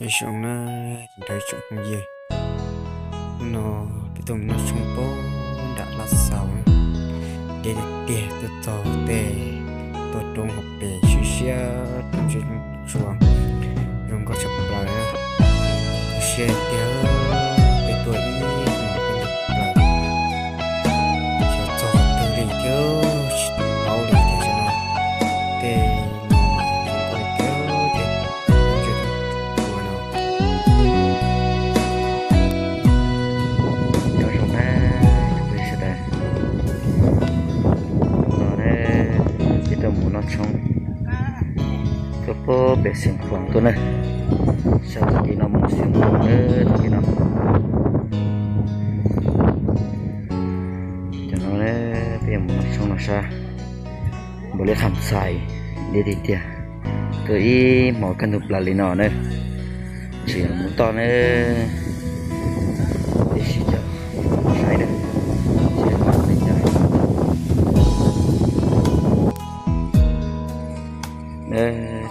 Nyob zoo na, nrog ib tsoom phooj ywg, hnub no peb tuaj mus noj tshoob pem nram Laj Xaus na. Deb tiag tiag, tuaj txog tej tuaj roob hauv pes siab siab, roob zeb roob tsuas, zoo nkauj tshaj plaws na. Kho siab tiag, peb tuaj ib hmos peb ntuj plaws, xyov txog qhov twg li thiab, tsis paub li tiag. Tam sim no tej no mas zoo nkauj tiag tiag, tej roob zeb roob tsuas no. Nyob zoo na, ib tsoom phooj ywg sawv daws, no na, peb tuaj mus noj tshoob tuaj pem Xeev Khuam tuaj na. Sab tag kis no mus Xeev Khuam na, tag kis no. Cov no peb yuav mus noj tshoob no sab npaum li qham xais, deb tiag tiag. Tuaj ib hmos kaj ntug plaws li no na, tseem yuav mus toj na. Peb sib coj saib na, seb ho li cas.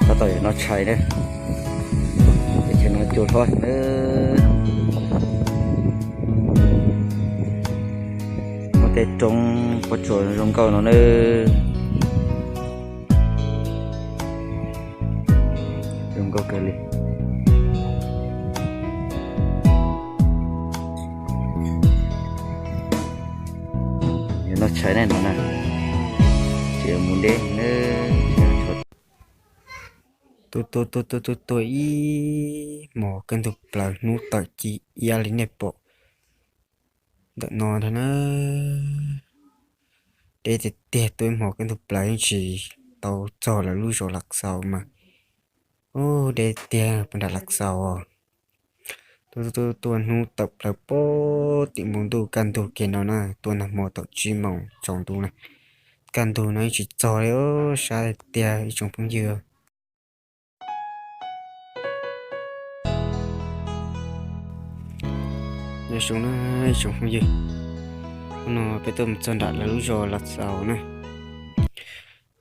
Tab tom yuav noj tshais na, peb chaw no cua hlob heev na. Muaj tej roob pob tsuas zoo nkauj no na. Zoo nkauj kawg li. Yuav noj tshais ne no na, tseem yuav mus deb na. Tuaj tuaj tuaj tuaj tuaj ib hmos kaj ntug plaws, hnub tawm ci iab li nej pom ntawm no ntag na. Deb tiag tiag, tuaj ib hmos kaj ntug plaws yeej tsis tau txog lawv lub zos Laj Xaus mas. Ub, deb tiag, pem nram Laj Xaus os. Tuaj tuaj tuaj, hnub tawm plaws pem tim npoo ntuj, kaj ntug kiag no na, tuaj nag hmo thaum tsib moos tsaus ntuj na. Kaj ntug no yeej tsis txog li, sab tiag ib tsoom phooj ywg. Nyob zoo na ib tsoom phooj ywg, hnub no peb tuaj mus txog nram lawv lub zos Laj Xaus na.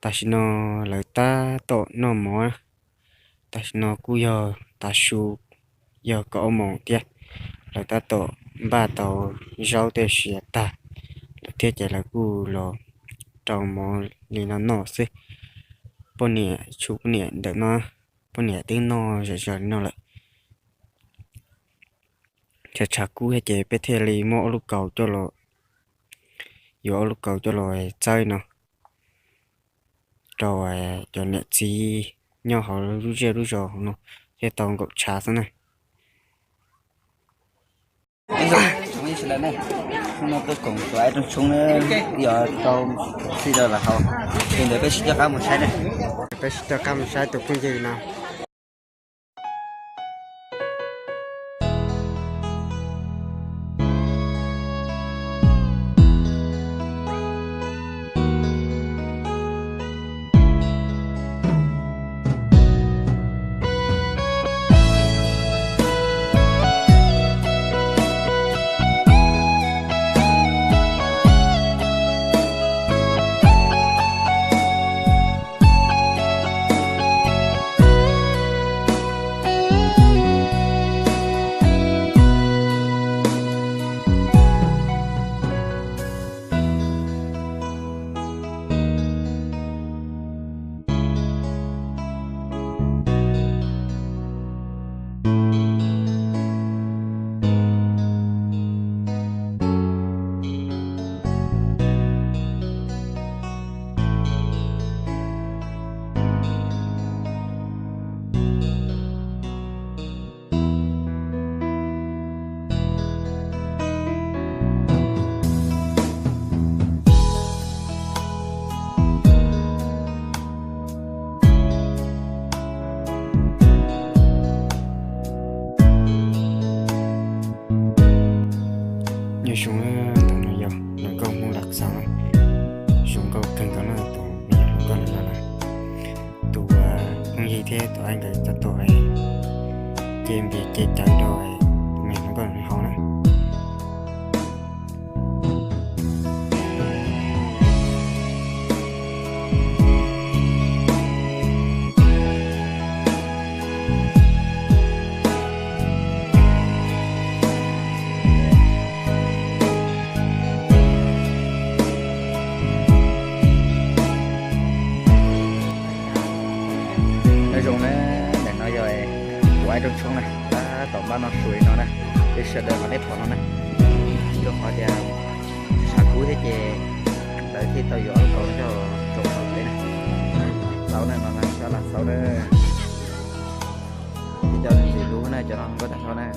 Tam sim no lawv tab tom noj mov na. Tam sim no kuj yog tav su, yog kaum ob moos thiab. Lawv tab tom npaj tau zaub tej siav tag lawm thiab ces lawv kuj los rau mov li no noj xwb. Poj niam, tshuav poj niam ntawm no, poj niam twb noj zom zaws li no lawm. Tshav tshav kub thiab ces peb thiaj li muab ob lub kaus coj los, yuav ob lub kaus coj los txawb no rau cov niam txiv nyob hauv lub zej lub zos hauv no thiaj tau nkaum tshav xwb na. Hnub no tuaj koom tus aib rooj tshoob na, yog rau xij rau lawv haus, ces ntawd peb sib coj qab mus saib na. Peb sib coj qab mus saib tus phooj ywg no. Nyob zoo, tus no yog hluas nkauj Hmoob Laj Xaus na. Zoo nkauj kawg nkaus na, tus me nyuam hluas nkauj no na. Tus phooj ywg thiab tus aib nkawd txog tuaj ces npias ces cawv rau tus me nyuam hluas nkauj no haus na. Rooj tshoob na, tab tom npaj no su li no na, li sawv daws qhov nej pom no na. Rau qhov tias tshav kub thiab ces lawv thiaj tau yuav ob lub kaus coj tsoom tau peb na. Xauv na, no na, sab las xauv na. Ces cov ntxim hlub na, cov no nkauj tag nrho na.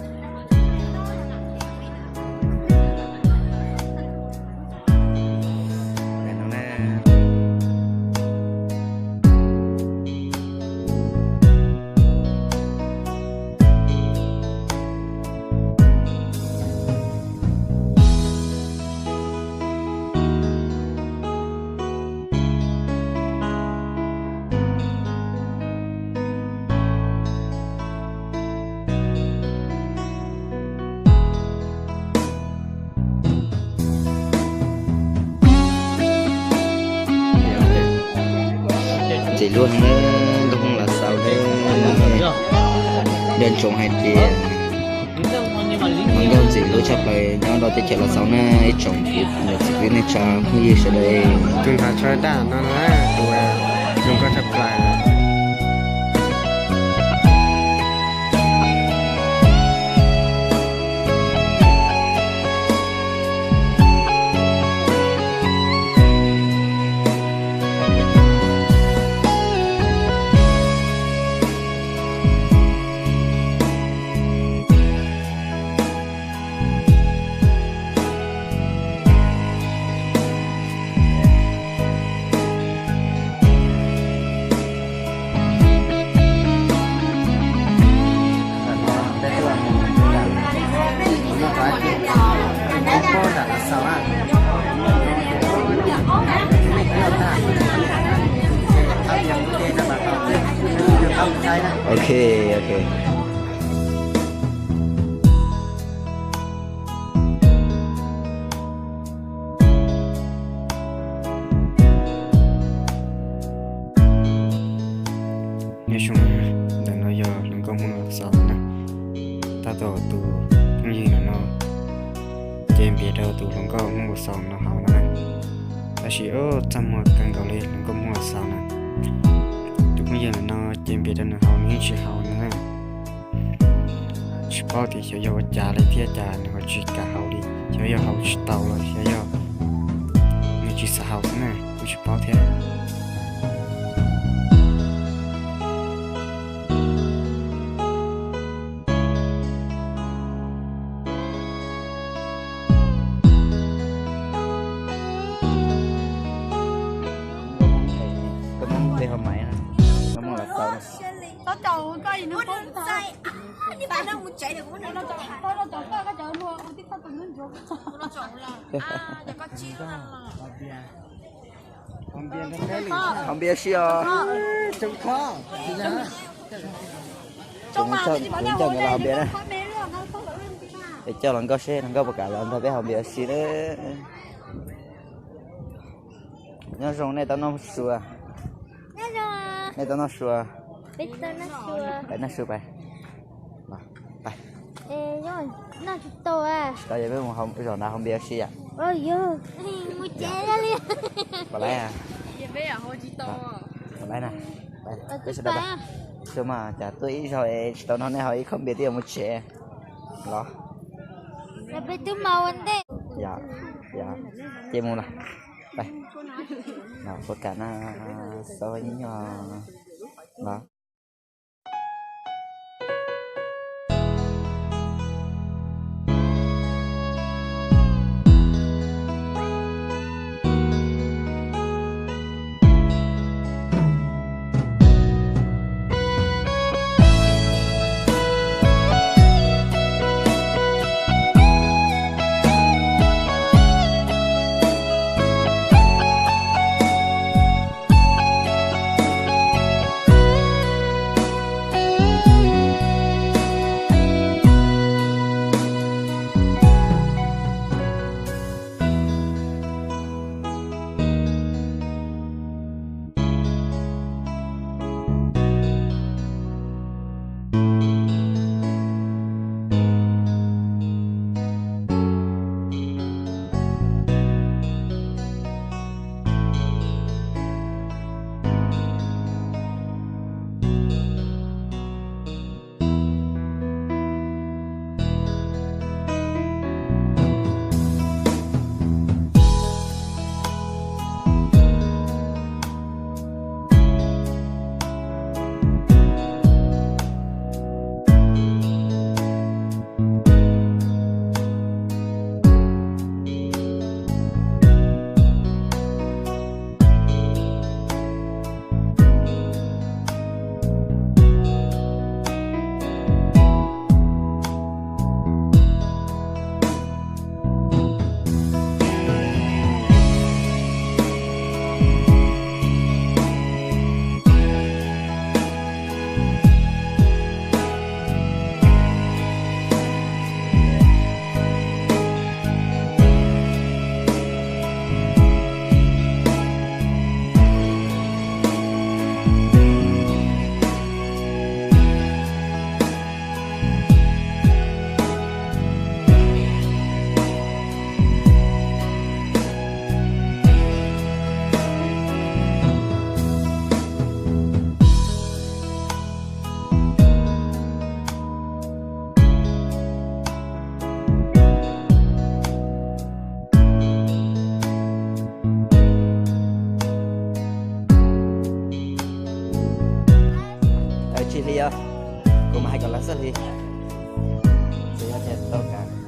Ntxim hlub ne, nkauj Hmoob los xaus ne, nco ntsoov hais tias nkauj ntxim hlub tshaj plaws nyob rau teb chaws los xaus ne, ib tsoom niam txiv kwv tij neej tsa phooj ywg sawv daws. Tus nrog tshaj daj no na, tus zoo nkauj tshaj plaws. Ok, ok. Nyob zoo, ntawm no yog hluas nkauj Hmoob los xaus na. Tab tom tus phooj ywg no no, ces npias rau tus hluas nkauj Hmoob los xaus no haus no na. Tab sis txaj muag kawg nkaus li hluas nkauj Hmoob los xaus na. Tus phooj ywg no no ces npias rau nws haus nws yeej tsis haus no na. Tsis paub tias xyov yog ua cas li thiab cas nws ho tsis kam haus li, xyov yog haus tsis tau los xyov yog nws tsis xav haus xwb na, kuj tsis paub thiab. Haus npias si os. Kuv coj nkawd los haus npias na. Es coj hluas nkauj seb hluas nkauj puas kam los nrog peb haus npias si na. Nyob zoo, nej tau noj su? Nej tau noj su? Peb noj su pais. Tsis tau, yog peb mus zaum nrad haus npias si yom? Pom laiv? Pom laiv na. Peb sawv daws, xyov mas cas tuaj ib zaug es tsis tau nrog nej haus ib khob npias twb yuav mus tsev los. Yog, yog, ces mus los. Pais, puas kam na, xav nyuaj los. Pas xwb li, txawm yog tias tau kam